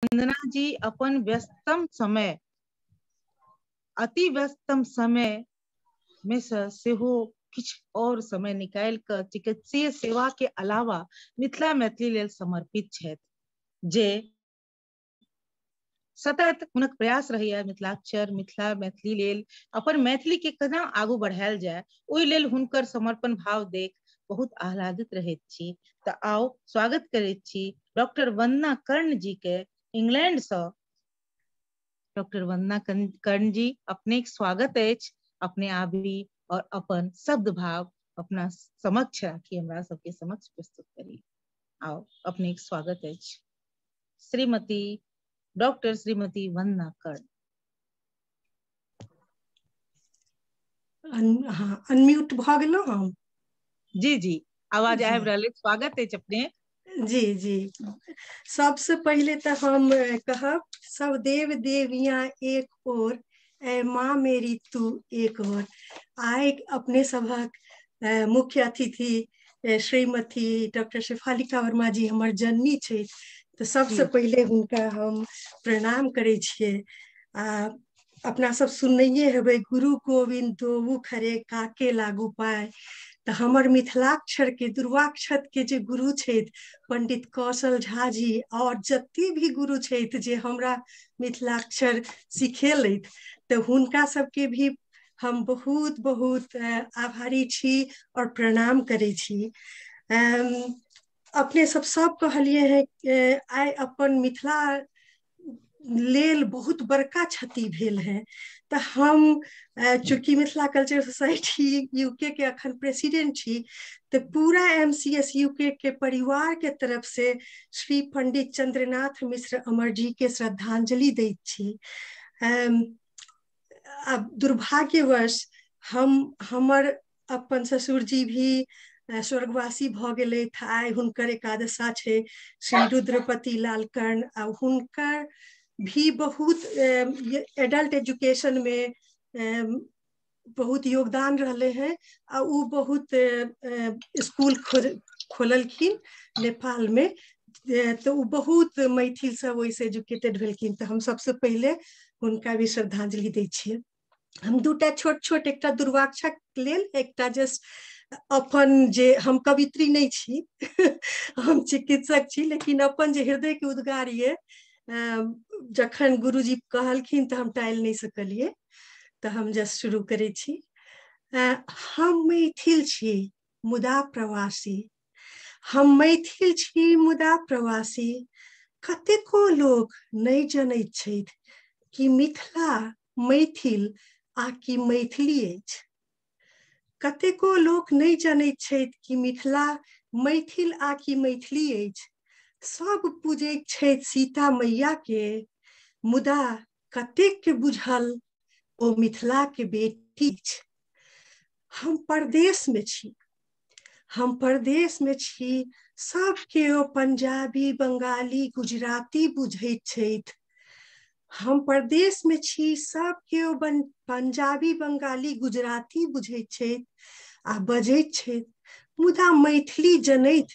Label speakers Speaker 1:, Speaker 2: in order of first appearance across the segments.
Speaker 1: वंदना जी अपन व्यस्तम समय, अति व्यस्तम समय में से सेहो किछु और समय निकालि कऽ चिकित्सीय सेवा के अलावा मिथिला मैथिली लेल समर्पित छथि, जे सतत हुनक प्रयास रहैया मिथिलाक्षर मिथिला मैथिली लेल, अपन मैथिली के केना आगू बढ़ायल जाय ओहि लेल हुनकर समर्पण भाव देख बहुत आह्लादित रहैत छी। तऽ आउ स्वागत करैत छी डॉक्टर वंदना कर्ण जी के इंग्लैंड सँ। डॉक्टर वंदना कर्ण जी, अपने स्वागत अछि, अपने आबी और अपन शब्द भाव अपना समक्ष राखी, हमरा सबके समक्ष प्रस्तुत करी। आओ, अपने स्वागत अछि श्रीमती डॉक्टर श्रीमती वंदना कर्ण।
Speaker 2: हाँ, अनम्यूट भऽ गेलहुँ हम?
Speaker 1: जी जी, आवाज आबि रहल अछि, स्वागत अछि अपने।
Speaker 2: जी जी, सबसे पहिले तऽ हम कहब, सब देव देवियां एक ओर, ऐ माँ मेरी तू एक ओर। आइ अपने सभक मुख्य अतिथि श्रीमती डॉक्टर शेफालिका वर्मा जी हमर जननी छथि, तऽ सबसे पहिले हुनका हम प्रणाम करै छियै। आ अपना सब सुनैये हेबै, गुरु गोविंद दोऊ खरे काके लागू पाए। तऽ हमर मिथिलाक्षर के दुर्वाक्षत के जे गुरु छथि पंडित कौशल झा जी, और जते भी गुरु छथि जे हमरा मिथिलाक्षर सिखेलथि, तऽ हुनका सबके भी हम बहुत बहुत आभारी छी और प्रणाम करै छी। अपने सब सब कहलिए हैं, आइ अपन मिथिला लेल बहुत बड़का क्षति भेल है। तऽ हम चूँकि मिथिला कल्चर सोसाइटी यूके के अखन प्रेसिडेंट छी, तऽ पूरा एमसीएस यूके के परिवार के तरफ से श्री पंडित चंद्रनाथ मिश्र अमर जी के श्रद्धांजलि दैत छी। अब दुर्भाग्यवश हम हमर अपन ससुर जी भी स्वर्गवासी भऽ गेलथि। आइ हुनकर एकादशा छै, श्री रुद्रपति लाल कर्ण, आ हुनकर भी बहुत एडल्ट एजुकेशन में बहुत योगदान रहले हैं, आ उ बहुत स्कूल खोललखिन नेपाल में, तो उ बहुत मैथिल सब ओहिसँ एजुकेटेड भेलखिन। तऽ हम सबसे पहिले हुनका भी श्रद्धांजलि दै छियै। हम दूटा छोट छोट, एकटा दुर्वाक्षक लेल, एकटा जस्ट अपन, जे हम कवित्री नहि छी, हम चिकित्सक छी, लेकिन अपन जे हृदय के उद्गार ये, जखन गुरुजी कहलखिन तऽ हम टालि नहि सकलियै, तऽ हम जस्ट शुरू करै छी। हम मैथिल छी मुदा प्रवासी, हम मैथिल छी मुदा प्रवासी, कतेको लोक नहि जनैत छथि कि मिथिला मैथिल आ कि मैथिली अछि। कतेको लोक नहि जनैत छथि कि मिथिला मैथिल आ कि मैथिली अछि। सब पूजैत छथि सीता मैया के, मुदा कतेक के बुझल ओ मिथिला के बेटी अछि। हम परदेश में छी, हम परदेश में छी, सब केओ पंजाबी बंगाली गुजराती बुझैत छथि। हम परदेश में छी, सब केओ पंजाबी बंगाली गुजराती बुझैत छथि आ बजैत छथि, मुदा मैथिली जनैत,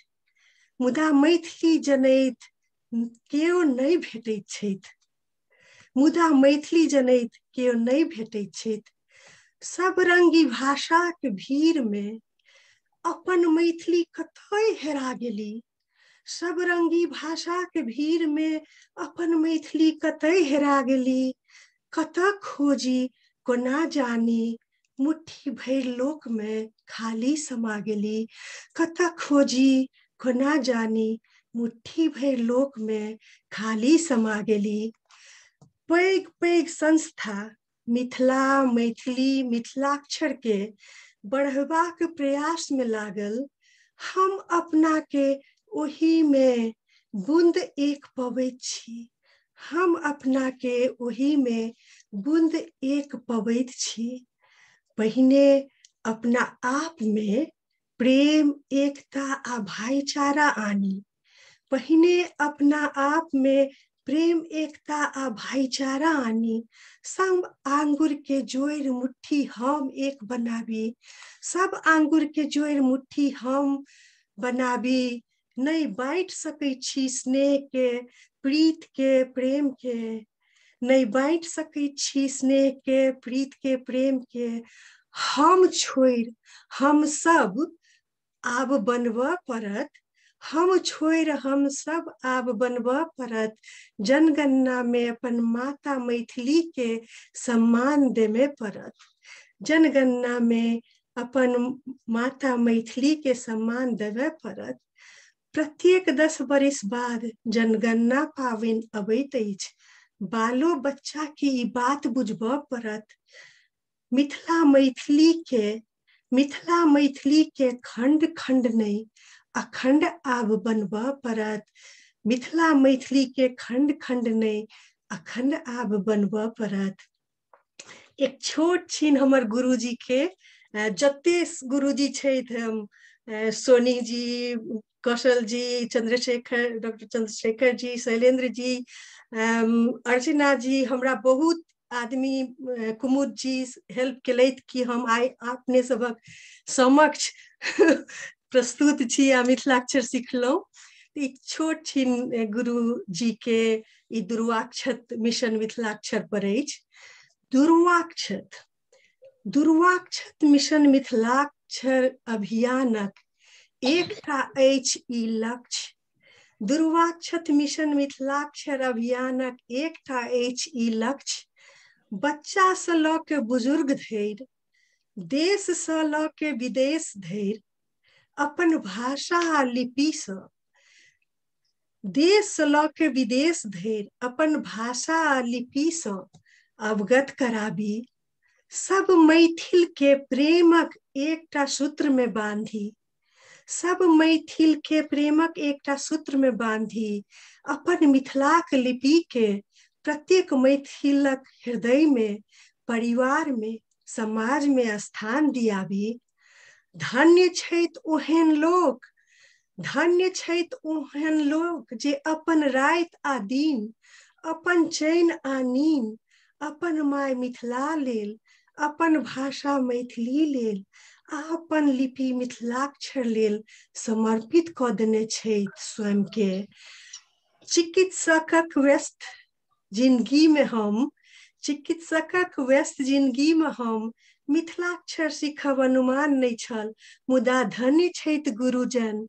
Speaker 2: मुदा मैथिली जनैत केओ नहि भेटैत छथि, मुदा मैथिली जनैत केओ नहि भेटैत छथि। सब रंगी भाषाक भीड़ में अपन मैथिली कतय हेरा गेली, सब रंगी भाषाक भीड़ में अपन मैथिली कतय हेरा गेली। कतऽ खोजी कोना जानी, मुट्ठी भरि लोक में खाली समा गेली। कतऽ खोजी कोना जानी, मुट्ठी भरि लोक में खाली समा गेली। पैघ पैघ संस्था मिथिला मैथिली मिथिलाक्षर के बढ़बाक प्रयास में लागल, हम अपना के ओही में बूंद एक पबैत छी, हम अपना के ओही में बूंद एक पबैत छी। पहिने अपना आप में प्रेम एकता आ भाईचारा आनी, पहिने अपना आप में प्रेम एकता आ भाईचारा आनी। सब आंगुर के जोड़ मुट्ठी हम एक बनाबी, सब आंगुर के जोड़ मुट्ठी हम बनाबी। नहीं बाँटि सकै छी स्नेह के प्रीत के प्रेम के, नहि बाँटि सकै छी स्नेह के प्रीत के प्रेम के। हम छोड़ि हम सब आब बनबऽ पड़त, हम छोड़ि हम सब आब बनबऽ पड़त, जनगणना में अपन माता मैथिली के सम्मान देमे पड़त, जनगणना में अपन माता मैथिली के सम्मान देवे पड़त। प्रत्येक 10 बरिस बाद जनगणना पाबनि अबैत अछि, बालो बच्चा के ई बात बुझबऽ पड़त। मिथिला मैथिली के, मिथिला मैथिली के खंड खंड नहीं अखंड आब बनबऽ पड़त, मिथिला मैथिली के खंड खंड नहीं अखंड आब बनबऽ पड़त। एक छोट छिन हमर गुरुजी के, जते गुरुजी छथि, सोनी जी, कौशल जी, चंद्रशेखर, डॉक्टर चंद्रशेखर जी, शैलेंद्र जी, अर्चना जी, हमरा बहुत आदमी कुमुद जी हेल्प केलथि कि हम आइ अपने सबक समक्ष प्रस्तुत छी आ मिथिलाक्षर सिखलहुँ। एक छोट छिन गुरु जी के ई दुर्वाक्षत मिशन मिथिलाक्षर पर अछि। दुर्वाक्षत, दुर्वाक्षत मिशन मिथिलाक्षर अभियानक एकटा अछि ई लक्ष्य। दुर्वाक्षत मिशन मिथिलाक्षर अभियानक एकटा अछि ई लक्ष्य। बच्चा से लऽ के बुजुर्ग धरि, देश से लऽ के विदेश धरि, अपन भाषा आ लिपि से, देश से लऽ के विदेश धरि अपन भाषा आ लिपि से अवगत कराबी। सब मैथिल के प्रेमक एकटा सूत्र में बांधी, सब मैथिल के प्रेमक एकटा सूत्र में बांधी, अपन मिथिलाक लिपि के प्रत्येक मैथिलक हृदय में, परिवार में, समाज में स्थान दियाबी। धन्य छथि ओहन लोक, धन्य छथि ओहन लोक जे अपन राति आ दिन, अपन चैन आ नीन, अपन my Mithila लेल, अपन भाषा मैथिली लेल आ अपन लिपि मिथिलाक्षर लेल समर्पित कऽ देने छथि स्वयं के। चिकित्सकक व्यस्त जिंदगी में हम, चिकित्सकक व्यस्त जिंदगी में हम मिथिलाक्षर सीखब अनुमान नहि छल, मुदा धन्य छथि गुरुजन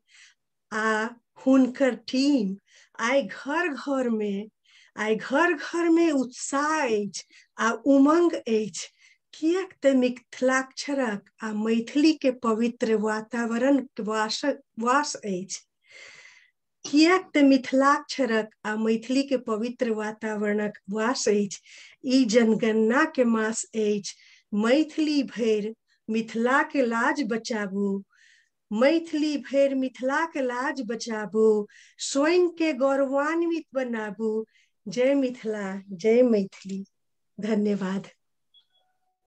Speaker 2: आ हुनकर टीम। आइ घर घर में, आइ घर घर में उत्साह अछि आ उमंग अछि, किएक तऽ मिथिलाक्षरक आ मैथिली के पवित्र वातावरण वास वास अछि। किएक तऽ मिथिलाक्षरक आ मैथिली के पवित्र वातावरणक वास अछि। ई जनगणना के मास अछि। मैथिली भरि मिथिला के लाज बचाबू, मैथिली भरि मिथिला के लाज बचाबू, स्वयं के गौरवान्वित बनाबू। जय मिथिला, जय मैथिली। धन्यवाद।